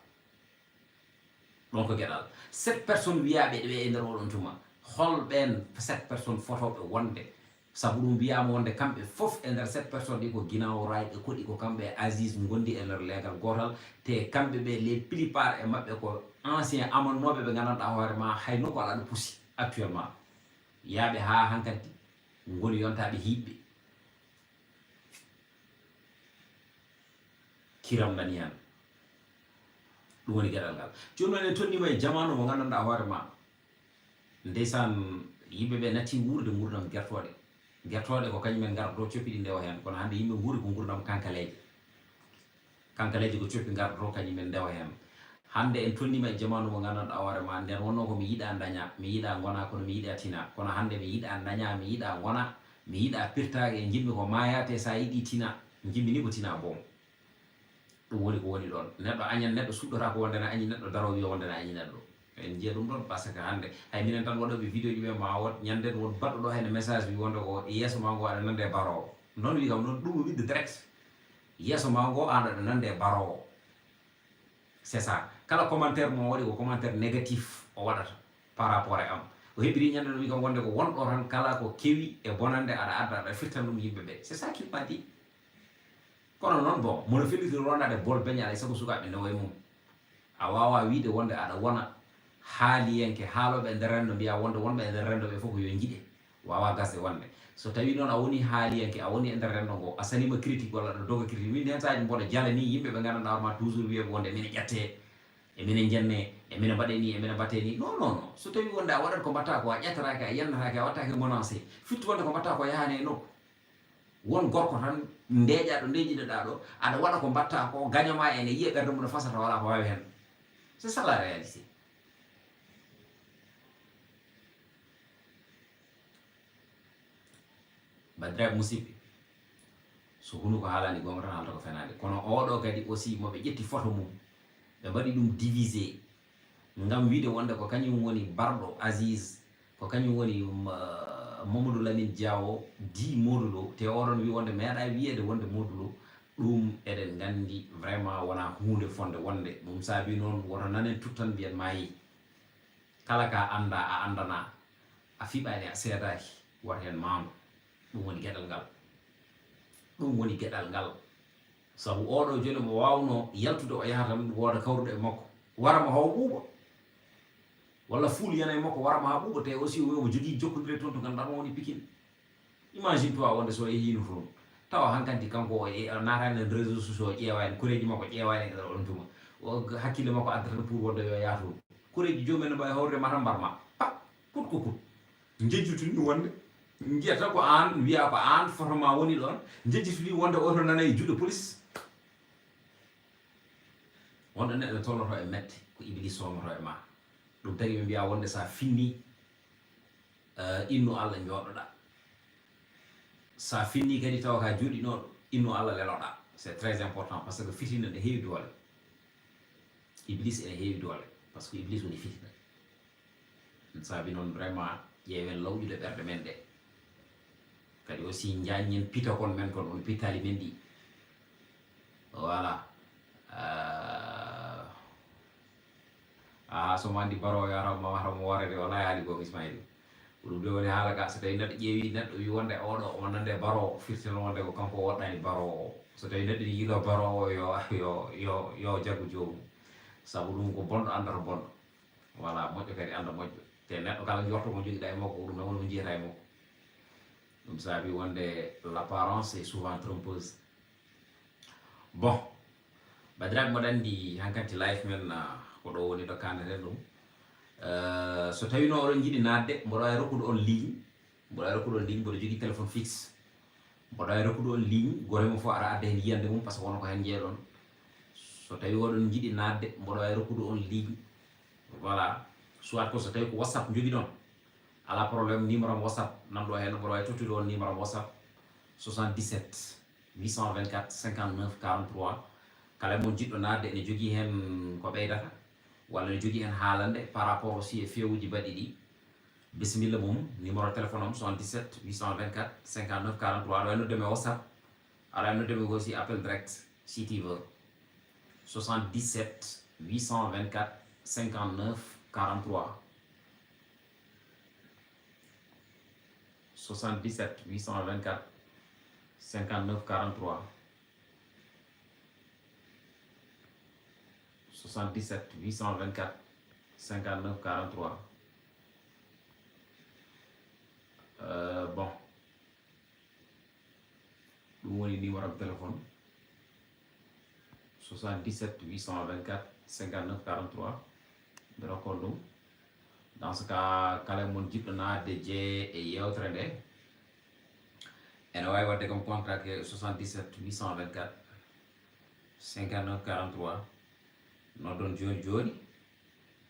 Ɗon ko geɗal. Sept personnes wiyaaɓe ɓe e nder oɗon tuma. Hol ɓeen sept personnes fotooɓe wonde? Sabu ɗum wiyaama wonde kamɓe fof e nder sept personnes ɗi ko Guinaw Rail ɓe koɗi, ko kamɓe e Aziz ngondi e nder leegal gootal. Te kamɓe ɓe, les plupart e maɓɓe ko ancien amannooɓe ɓe nganndanɗaa hoore ma hay nokku alaa ɗo pusi actuellement. Yaaɓe haa hankadi ngoni yontaaɓe hiiɓɓe. Kiram Laniyan. Ɗum woni geɗal ngal. Jooni noon en tonniima e jamaanu mo nganndanɗaa hoore ma. Ndeysaan, yimɓe ɓe natti wuurde nguurndam gertooɗe. Gertooɗe ko kañum en ngarata ɗo coppi ɗi ndewa heen. Kono hannde yimɓe nguuri ko nguurndam kankaleeje. Kankaleeje ko coppi ngarata ɗo kañum en ndewa heen. Hannde en tonniima e jamaanu mo nganndanɗaa hoore ma, nden wonnoo ko mi yiɗaa ndaña, mi yiɗaa ngona, kono mi yiɗaa tina. Kono hannde mi yiɗaa ndaña, mi yiɗaa ngona, mi yiɗaa pirtaage, e njiɗmi ko maayaa, te so a yiɗii tina, njiɗmi ni ko tina boom. Ɗum woni ko woni ɗoon. Neɗɗo añan neɗɗo, suɗɗotaako wonde na añi neɗɗo, daroo wiya wonde na añi neɗɗo. En njiya ɗum ɗoon, par ce que hannde hay minen tan waɗooɓe vidéo ji ɓe, ma wood ñande ɗum wood baɗɗo ɗo heen message wi wonde ko yeeso ma ngo aɗa nande e baroowo. Noon wi kam noon ɗum o wiɗde direct. Yeeso ma ngo aan aɗa nande e baroowo. C'est ça. Kala commentaire mo waɗi ko commentaire négatif o waɗata par rapport e am. O heɓiri ñande ɗo wi kam wonde ko wonɗo tan kala ko kewi e bonande aɗa adda aɗa firtan ɗum yimɓe ɓe. C'est ça qu'il m'a dit. Kono noon, bon, mono felliti ronade bol beña alay sago sukaaɓe ndewa e mum. A waawaa wiyde wonde aɗa wona haaliyanke, haalooɓe e nder renndo mbiya wonde wonɓe e nder renndo ɓe fof ko yo njiɗe. Waawaa gasde wonde. So tawii noon a wonii haaliyanke, a wonii e nder renndo ngo, a saliima critique walla aɗa doga critique. Min heen saaji mboɗo jalanii yimɓe ɓe nganndanɗaa hoore ma toujours wiyeɓe wonde mine ƴattee, e mine njennee, e mine mbaɗee nii, e mine mbaɗee nii. Non, non, non. So tawii wonde a waɗat ko mbaɗtaa ko, a ƴettataake, a yennataake, a waɗtaake menacé, firti wonde ko mbaɗtaa ko yahaani e nokku. Won gorko tan ndeeƴaa ɗo ndeeƴiɗoɗaa ɗo, aɗa waɗa ko mbaɗtaa ko, gaño ma ene yiya ɓernde mum no fasata, walaa ko waawi heen. C'est ça la réalité. Banndiraaɓe musidɓe, so hunuko haalaani goonga tan, haalta ko fenaande. Kono oɗo kadi aussi, mo ɓe ƴetti photo mum, ɓe mbaɗi ɗum divisé ngam wiyde wonde ko kañum woni barɗo Aziz, ko kañum woni, um, uh, Mamadou Lamine Diawo, di Modou Lo, te oɗon wi wonde meeɗaa wiyeede wonde Modou Lo, ɗum eɗen nganndi vraiment wonaa huunde fotnde wonde. Ɗum saabi noon woto nanen tuttan mbiyen maayii. Kala ka anndaa, a anndanaa, a fiɓaani, a seedaaki, woto heen maandu. Ɗum woni geɗal ngal. Ɗum woni geɗal ngal. Sabu oɗo jooni mo waawnoo yaltude o yaha tan wooda kawruɗo e makko. Wara mo haw ɓuuɓa. Walla fuul yana e makko wara mo haa ɓuuɓa, te aussi o, o jogii jokkondire toon to ngannduɗaa mo woni Pikine. Imagine toi wonde so o yehiino toon. Tawa hankadi kanko o e, naataani e réseau sociaux o ƴeewaani, koreeji makko ƴeewaani e nder on tuma. O hakkille makko adda tan pour wonde yo yah toon. Koreeji joomum en no mbawi hawrude ma tan mbar ma. Pat, kut ko kut. Njejjitini wonde, njiyata ko aan, wiya ko aan foto ma woni ɗoon. Njejjitini wonde oto nana e juuɗe police. Wonɗo neɗɗo tolloto e mette, ko Iblis somoto e ma. Ɗum tagi ɓe mbiya wonde sa finni, eh, innu Allah njooɗoɗa. Sa finni kadi tawa ka juuɗinooɗo, innu Allah leloɗa. C'est très important parce que fitina ne heewi doole. Iblis ene heewi doole parce que Iblis woni fitina. Ɗum saabi noon vraiment ƴeewen lawƴude ɓerɗe men ɗe. Kadi aussi njaññen pitokon men kon, on pittaali men ɗi. Voilà. Ah, ah, so mo anndi baroowo yo haram ma haram mo woorede, wallahi haali goonga Ismaïl. Ko ɗum de woni haala ka, so tawi neɗɗo ƴeewi neɗɗo wi wonde oɗo omo nande baroowo, firti noon wonde ko kanko woɗɗani baroowo o. So tawi neɗɗo ne yiilo baroowo o yo, yo, yo, yo jaggu joomum. Sabu ɗum ko bonɗo anndata bonɗo. Voilà, moƴƴo kadi annda moƴƴo. Te neɗɗo kala njorto ko jogiɗa e makko, ko ɗum tan woni ko jiyata e makko. Ɗum saabi wonde l'apparence est souvent trompeuse. Bon, banndiraaɓe, mboɗo anndi hankanti live men, ah, ko ɗo woni ɗo kaaldaten ɗum. Eh, so tawino oɗon njiɗi naatde, mboɗo waawi rokkude on ligne. Mboɗo waawi rokkude on ligne, mboɗo jogii téléphone fixe. Mboɗo waawi rokkude on ligne, gooto e mon fof ara adda heen yiyannde mum, parce que wonko heen njeeyɗon. So tawi oɗon njiɗi naatde, mboɗo waawi rokkude on ligne. Voilà. Soit ko so tawi ko WhatsApp njogiɗon, alaa problème, numéro am WhatsApp nan ɗo heen, mboɗo waawi tottude on numéro am WhatsApp, soixante-dix-sept huit cent vingt-quatre cinquante-neuf quarante-trois. Kala e mon jiɗɗo naatde ene jogii heen ko ɓeydata, walla ene jogii heen haalande par rapport aussi e feewuuji baɗɗi ɗi. Bisimilla mum, numéro téléphone am soixante-dix-sept huit cent vingt-quatre cinquante-neuf quarante-trois. Aɗa waawi noddude mi e WhatsApp, aɗa waawi noddude mi aussi appel direct, si tu veux. Soixante-dix-sept huit cent vingt-quatre cinquante-neuf quarante-trois. Soixante-dix-sept huit cent vingt-quatre cinquante-neuf quarante-trois. Soixante-dix-sept huit cent vingt-quatre cinquante-neuf quarante-trois. Euh, bon. Ɗum woni numéro am téléphone. Soixante-dix-sept huit cent vingt-quatre cinquante-neuf quarante-trois. Mi rokkon ɗum. Dans ce cas, kala e mon jiɗɗo naatde jeye e yeewtere nde, ene waawi waɗde kam contact e soixante-dix-sept huit cent vingt-quatre cinquante-neuf quarante-trois. Noddon jooni jooni,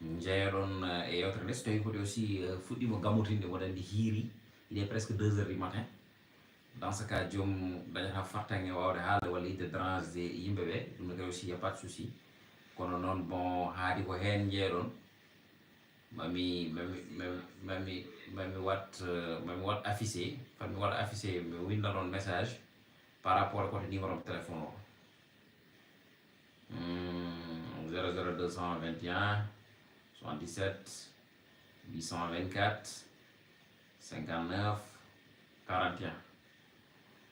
njeyoɗon, eh, e yeewtere nde. So tawi kadi aussi, eh, fuɗɗiima gammotinde, mboɗo anndi hiiri, il est presque deux heures du matin. Dans ce cas, joom dañata fartaŋŋe waawde haalde walla yiɗde déranger yimɓe ɓe, ɗum ne kadi aussi, y a pas de souci. Kono noon, bon, haadi ko heen njeeɗon. Mami, mami, mami, mami, mami wat, eh, mami wat affiché, mami wat affiché, mi winnda noon message par rapport e côté numéro téléphone o. Hmm, zéro zéro deux cent vingt et un, soixante-dix-sept, huit cent vingt-quatre, cinquante-neuf, quarante et un.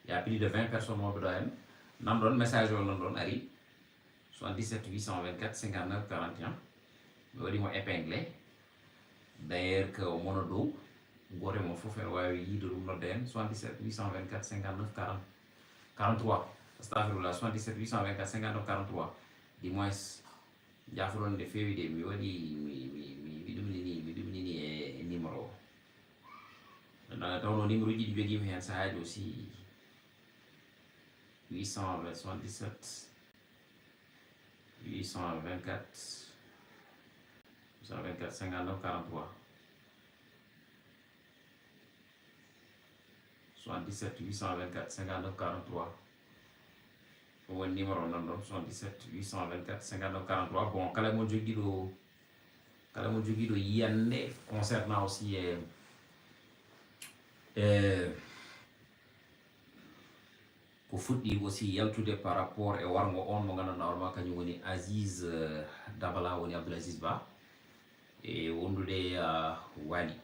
Il y a plus de vingt personnes wonɓe ɗo heen. Nan ɗon message o, nan ɗon ari. Soixante-dix-sept huit cent vingt-quatre cinquante-neuf quarante et un. Mi waɗi mo épinglé. D'ailleurs, que o mono dow. Gooto e mon fof ene waawi yiide ɗum, nodde heen. Soixante-dix-sept huit cent vingt-quatre cinquante-neuf quarante, quarante-trois. Astafirullah, soixante-dix-sept huit cent vingt-quatre cinquante-neuf quarante-trois. Du moins, njaafoɗon nde feewi de, mi waɗi, mi, mi, mi, mi ɗumini, mi ɗumini e, e numéro o. Nana tawno numéro ji ɗi jogiimi heen sahaaji aussi. Huit cent vingt, soixante-dix-sept, huit cent vingt-quatre, huit cent vingt-quatre, cinquante-neuf, quarante-trois. Soixante-dix-sept huit cent vingt-quatre cinquante-neuf quarante-trois. Ɗum woni numéro o nan ɗon, soixante-dix-sept huit cent vingt-quatre cinquante-neuf quarante-trois. Bon, kala mo jogiiɗo, kala mo jogiiɗo yiyannde concernant aussi e, e ko fuɗɗi aussi yaltude par rapport e warngo on mo nganndanɗaa hoore maa kañum woni Aziz, eh, Dabala, woni Abdoul Aziz Ba, e wondude, ah, Wali.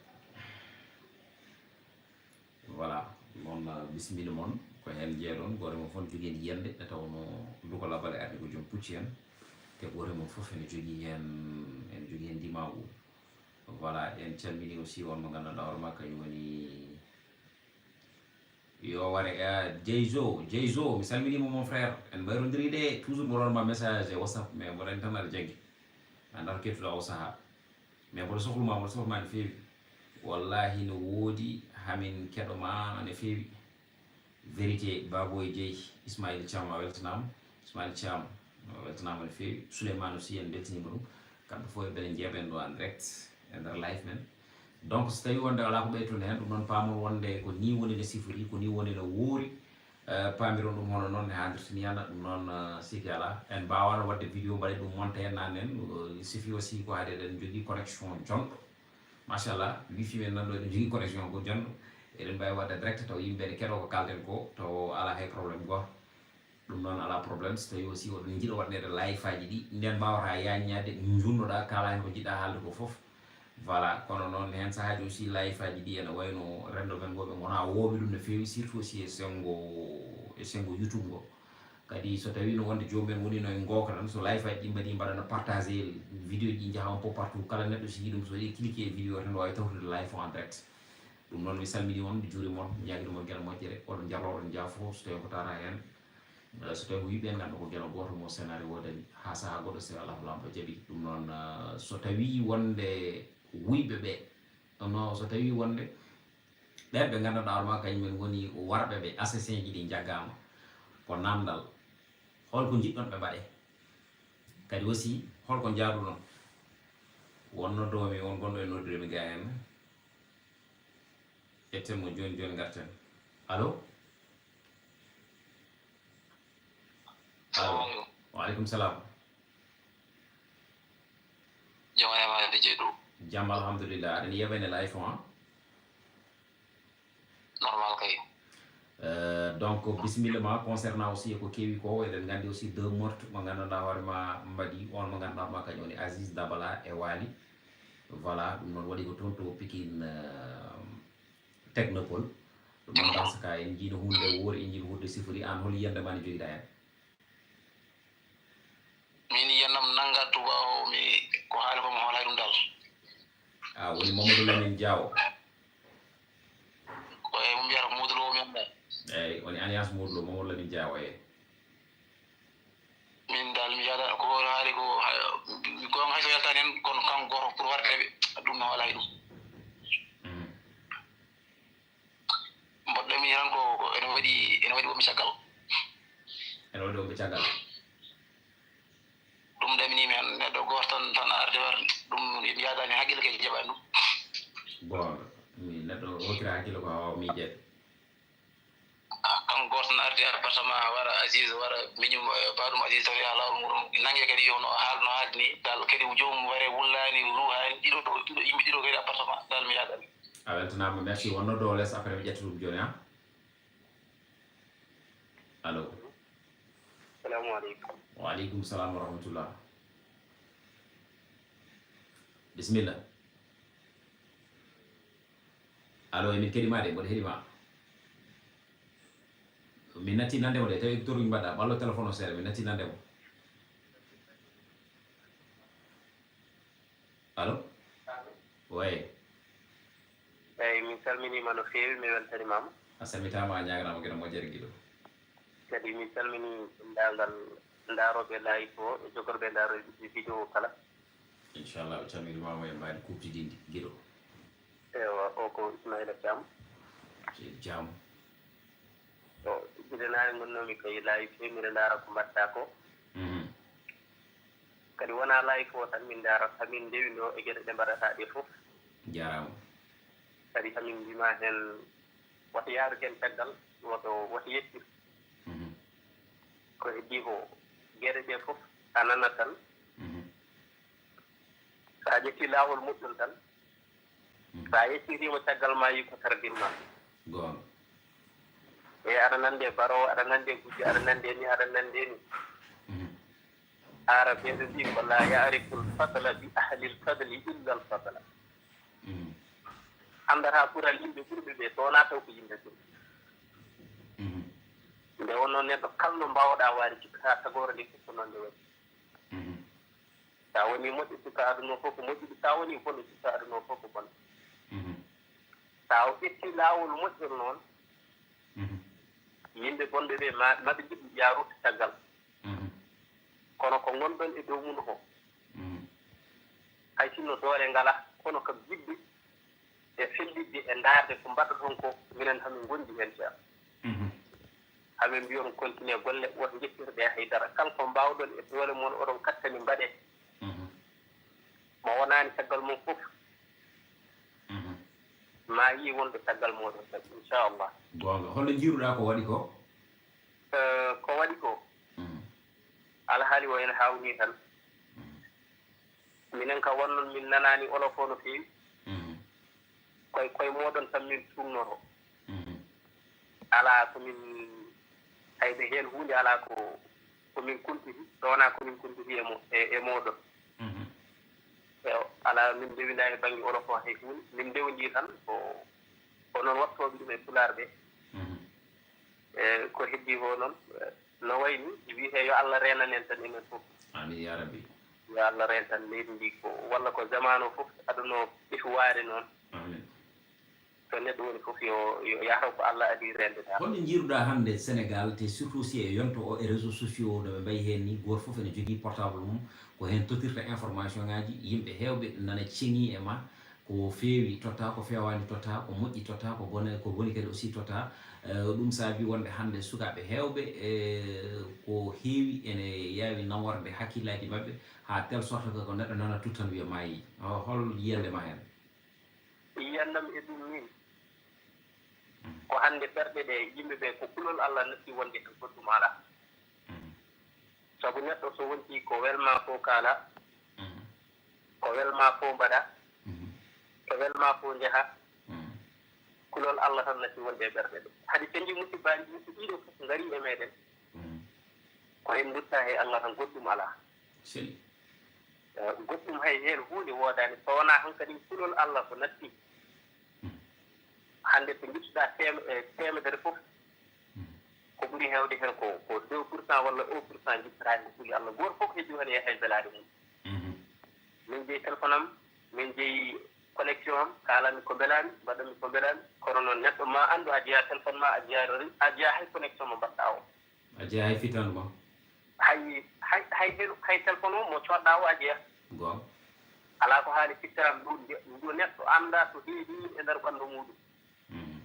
Voilà, noon, ah, bisimilla mon, ko heen njeeɗon, gooto e mon fof ne jogii heen yiyannde, nde tawnoo duko labal e arde ko joom pucci en, te gooto e mon fof ene jogii heen, ene jogii heen ndimaagu. Voilà, en calminii aussi on mo nganndanɗaa hoore maa kañum woni Yo ware, eh, Jeyzo, Jeyzo, mi salminiima mon frère. En mbayrondirii de, toujours mboɗo waɗan ma message e WhatsApp, mais mboɗo anndi tan aɗa janngi. Mi anndaa to keɗtuɗaa oo sahaa. Mais mboɗo sohlu ma, mboɗo sohlu ma no feewi. Wallahi no woodi, hamin keɗo ma no feewi. Vérité, Baboy Dieye, Ismaïl Thiam, a weltanaama. Ismaïl Thiam, a weltanaama no feewi. Souleymane aussi, en mbeltaniima ɗum. kamɓe fof e bele njeeɓen ɗo en direct e nder live men. Donc so tawi wonde alaa ko ɓeytude heen, ɗum noon paamon wonde ko ni woni no sifori, ko ni woni no wuuri. Eh, paamiron ɗum hono noon ne haadirta ni yana. Ɗum noon, eh, siki alaa, en mbaawano waɗde vidéo mbaɗe ɗum monte heen naan en. Eh, sifi aussi ko haade eɗen njogii connexion jonɗo. Machallah, wifi men nan ɗo eɗen njogii connexion ko jonɗo. Eɗen mbaawi waɗde direct taw yimɓe ne keɗoo ko kaalten ko, taw alaa hay problème gooto. Ɗum noon alaa problème, so tawi aussi oɗon njiɗa waɗneede live aji ɗi, nden mbaawata yaññaade, njunnoɗaa, kaalaa heen ko njiɗɗaa haalde ko fof. Voilà, kono noon heen sahaaji aussi live aji ɗi ene wayno renndo men ngo ɓe ngonaa wooɓe ɗum no feewi, surtout aussi e senngo, e senngo YouTube ngo. Kadi so tawi no wonde joomum en woni no e ngooka tan, so live aji ɗi mbaɗi mbaɗana partagé vidéo ji njaha un peu partout, kala neɗɗo so yiɗi ɗum, so waɗi cliquer e vidéo tan, no waawi tawtude live o en direct. Ɗum noon mi salmini on, mi juurima on, mi ñaagii mon geno moƴƴere, oɗon njaloo, oɗon njaafoo, so tawi ko tawata heen, eh, so tawi ko yimɓe en nganndu ko geno gooto mo scénario woodani, haa sahaa goɗɗo so tawi Allahu Laamɗo jaɓi. Ɗum noon, eh, so tawi wonde wuyɓe ɓe, no, so tawi wonde ɓen ɓe nganndanɗaa hoore maa kañum en ngoni warɓe ɓe, assassin ji ɗi njaggaama, ko naamndal, holko njiɗɗon ɓe mbaɗe? Kadi aussi, holko njaaduɗon? Won noddoowo mi, won gonɗo e noddude mi gaa heen. Ƴetten mo jooni jooni, ngarten. Allo? Allo? Salamu aleykum. Wa aleykum salam. Jam e ma, D J Doudou. Jam, alhamdulillah. Aɗa yeeɓa ne live o, han? Normal kay. Euh, donc, bisimilla ma, concernant aussi ko kewi ko, eɗen nganndi aussi deux meurtres mo nganndanɗaa hoore ma mbaɗi, on mo nganndanɗaa hoore ma kañum woni Aziz Dabala e Waly. Voilà, ɗum noon waɗi ko toon to Pikine, euh, Technopole. Ɗum noon, dans ce cas, en njiino huunde woori, en njiino huunde sifori, aan hol yiyannde ma nde njogiɗaa heen? Min yiyannde am nannga tuba o, mi ko haali ko mi hoolay ɗum dal. Ah, woni Mamadou Lamine Diawo. Ko e mo mbiyata Modou Lo mi annda. Eyyi, woni alliance Modou Lo, Mamadou Lamine Diawo, eyyi. Min dal mi yaada ko haali ko, ha-, mi gonga hay so yaltani hen, kono kanko goto pour warde ɓe, ɗum mi hoolay ɗum. Mhm. Mboɗɗo mi tan ko, ko ene waɗi, ene waɗi wonɓe caggal. Ene waɗi wonɓe caggal. Ɗum ɗaminii mi heen, neɗɗo gooto tan, tan arde war ɗum, mi yaadaani hakkille kay jaɓaani ɗum. Bon, mi neɗɗo hokkira hakkille ko hawa miijeede. Ah, kanko gooto tan ardi appartement, wara Aziz, wara miñum, eh, baɗum Aziz tawi ha laawol muɗum, nannge kadi yo no haal, no haaldi ni, dal kadi joomum ware wullaani, ruuhaani, ɗiɗo, ɗiɗo, yimɓe ɗiɗo kadi appartement, dal mi yaadaani. A weltanaama, merci. Won noddoowo les, après mi ƴetta ɗum jooni, ha? Allo. Salamu aleykum. Wa aleykum salam wa rahmatullah. Bisimilla. Allo, emin keɗi ma de, mboɗo heɗi ma. Min natti nande mo de, tawi écouteur uji mbaɗa, ɓallo téléphone o seeɗa, min natti nande mo. Allo? Way. Eyi, min salminiima no feewi, mi weltaniima ma. A salmitaama, a ñaaganaama geno moƴƴere giɗo. Kadi min salmini denndaangal ndaarooɓe live o e jogorɓe ndaarooɓe vidéo o kala. Inchallah, o calminiima mo e mbaadi kuuɓtidinndi giɗo. Ewa, o ko Ismaila Thiam. Seydi Thiam. To, gila naane ngonnoomi ko e live, miɗo ndaara ko mbaɗtaa ko. Mhm. Kadi wonaa live o tan min ndaarata, hamin ndewi ɗo e geɗe ɗe mbaɗataa ɗe fof. Jaaraama. Kadi hamin mbima heen, woto yaaru heen caggal, woto, woto yettir. Mhm. Ko heddii ko geɗe ɗe fof a nanat tan. Mhm. So a ƴetti laawol moƴƴol tan, mhm, so a yeccitiima caggal ma, yi ko tardinma. Goonga. E aɗa nande baro, aɗa nande gujjo, aɗa nande ni, aɗa nande ni. Mhm. Aarabeeɓe mbi ko la yaariful fadla bi ahlil fadli illa al fadla. Mhm. Anndata ɓural yimɓe ɓurɓe ɓe, so wonaa taw ko yimɓe ɓurɓe. Mhm. Nde wonno neɗɗo kala no mbaawɗaa waade, cikkataa tagoore nde fof ko noon nde waɗi. Mhm. Sa woni moƴƴo, sikka aduna o fof ko moƴƴude, sa woni bonɗo, sikka aduna o fof ko bonde. Mhm. Sa o ƴetti laawol moƴƴol noon, mhm, yimɓe bonɓe ɓe ma, maɓe njiɗi ya rutto caggal. Mhm. Kono ko ngonɗon e dow mum ko, mhm, hay sinno doole ngala, kono kam yiɗde e fellitde e ndaarde ko mbaɗɗoton ko, minen hamin ngondi heen, Ceerno. Mhm. Hamin mbiyon continue golle, woto njettir ɓe hay dara. Kala ko mbaawɗon e doole mon, oɗon kattani, mbaɗee. Mhm. Mo wonaani caggal mum fof, mhm, ma yii wonɓe caggal mooɗon tan, inchallah. Goonga. Holno njiiruɗaa ko waɗi ko? Eh, ko waɗi ko, mhm, alhaali o en haawnii tan. Mhm. Minen ka wonnon min nanaani olof o no feewi. Mhm. Koye, koye mooɗon tan min tuugnoto. Mhm. Alaa ko min, hay ɓe heen huunde alaa ko, ko min kuntiti, so wonaa ko min kuntiti e mo-, e, e mooɗon. Mhm. Eyo, alaa, min ndewinaa e bannge olof o hay huunde. Min ndewndii tan ko, ko noon waɗtooɓe ɗum e pulaar ɓe. Mhm. E ko heddii ko noon, no wayi ni, wiyetee yo Allah reenan en tan enen fof. Amin, ya Rabbi. Yo Allah reen tan leydi ndi ko, walla ko zamaanu o fof aduna o ɓefi waade noon. Amin. So neɗɗo woni fof yo, yo yahro ko Allah adii reende tan. Holno njiiruɗaa hannde Sénégal, te surtout si e yonto o e réseaux sociaux o, no ɓe mbayi heen ni, gooto fof ene jogii portable mum, ko heen tottirta information ŋaaji, yimɓe heewɓe nana ceŋii e ma, ko feewi totta, ko feewaani totta, ko moƴƴi totta, ko bone, ko boni kadi aussi totta. Eh, ɗum saabi wonde hannde sukaaɓe heewɓe, eh, ko heewi ene yaawi naworde hakkillaaji maɓɓe, haa telle sorte que ko neɗɗo nana tut tan wiya maayi. O, hol yiyannde ma heen? Yiyannde am e ɗum min, mm, ko hannde ɓerɗe ɗe yimɓe ɓe, ko kulol Allah natti wonde tan, goɗɗum alaa. Mm. Sabu neɗɗo so wonti ko welma ko kaala, mhm, ko welma ko mbaɗa, mhm, ko welma ko njaha, mhm, kulol Allah tan natti wonde e ɓerɗe ɗe. Hade so njii musibbaaji ɗi so ɗiɗo fof ngarii e meɗen, mhm, ko en ndutta he Allah tan, goɗɗum alaa. Seli. Eh, goɗɗum hay heen huunde woodaani, so wonaa hankadi kulol Allah ko natti. Mhm. Hannde so njittuɗaa teem-, e teemedere fof, mhm, ko ɓuri heewde heen ko, ko deux pour cent walla un pour cent njippata heen ko kulol Allah. Gooto fof ko heddii heen e hay belaade mum. Mhm. Min jeyi téléphone am, min jeyi connexion am, kaalanmi ko mbelaami, mbaɗanmi ko mbelaami. Kono noon neɗɗo ma anndu a jeyaa téléphone ma, a jeyaa, a jeyaa hay connexion mo mbaɗɗaa o. A jeyaa hay fittaandu ma. Hay, hay, hay helu, hay téléphone o mo coodɗaa o a jeyaa. Goonga. Alaa ko haali fittaandu ndu, ndu neɗɗo anndaa to heedi e nder ɓanndu muuɗum. Mhm.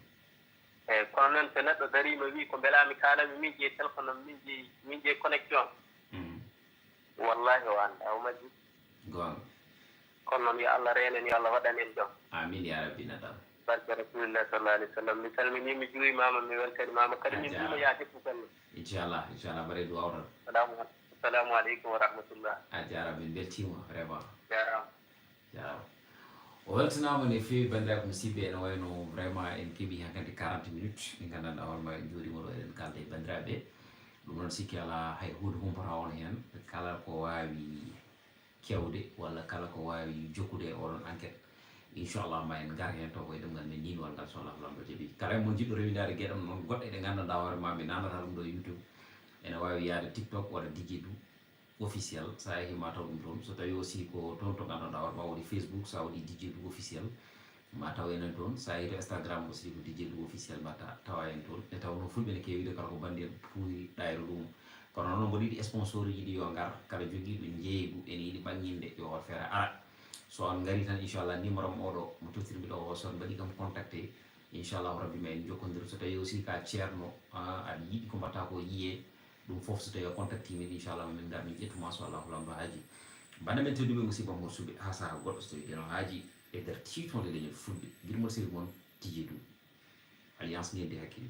Eyi, kono noon so neɗɗo dariima wii ko mbelaami kaalanmi, min jeyi téléphone am, min jeyi, min jeyi connexion. Mhm. Wallaahi o anndaa, o majjii. Goonga. Kono noon yo Allah reen en, yo Allah waɗan en jam. Amin ya rabbi nadam. Barke Rasulillah sallallahu alaihi wasallam. Mi salminii, mi juurimaama, mi weltanimaama kadi, min mbiima yaa jokku golle. Inchallah, inchallah, mbaɗee duwaaw tan. Salamu, assalamu aleykum wa rahmatullah. A jaaraama, min mbeltiima vraiment. Jaaraama. Jaaraama. O weltanaama no feewi, banndiraaɓe musidɓe, ene wayno vraiment en keɓii hankadi quarante minutes, ɗe nganndanɗaa hoore ma en njooɗiima ɗo, eɗen kaalda e banndiraaɓe. Ɗum noon sikki alaa hay huunde humpata on heen, kala ko waawi kewde walla kala ko waawi jokkude e oɗon enquête, inchallah ma en ngar heen taw ko e ɗemngal men ninwal ngal, so Allah Laamɗo jaɓi. Kala e mon jiɗɗo rewindaade geɗam noon goɗɗe ɗe nganndanɗaa hoore ma mi nanata ɗum ɗo e YouTube, ene waawi yaade TikTok walla D J Dou officiel, so a yehii ma taw ɗum toon. So tawii aussi ko toon to nganndanɗaa hoore ma woni Facebook, so a waɗii D J Dou officiel, ma taw enen toon. So a yehii to Instagram aussi ko D J Dou officiel mbaɗta tawa en toon. Nde tawnoo fulɓe ne keewi de kala ko banndi en puuri ɗayro ɗum. Kono noon mboɗo yiɗi sponsor uji ɗi yo ngar, kala jogiiɗo njeeygu ene yiɗi ɓaŋŋinde yo hoto feere ara. So on ngarii tan inchallah numéro am oɗo mo tottirmi ɗo o, so on mbaɗii kam contacté, inchallahu rabbi ma en njokkondir. So tawii aussi ka ceerno, ah, aɗa yiɗi ko mbaɗta ko yiyee, ɗum fof so tawii a contacti min inchallah ma min ngar min ƴettu ma so Allahu Laamɗo haaji. Bannde men tedduɓe, musidɓe, musidɓe, haa sahaa goɗɗo so tawii geno haaji e nder tiitonde leñol fulɓe, giɗo mon sehil mon D J Dou, Alliance Ngenndi Hakkil.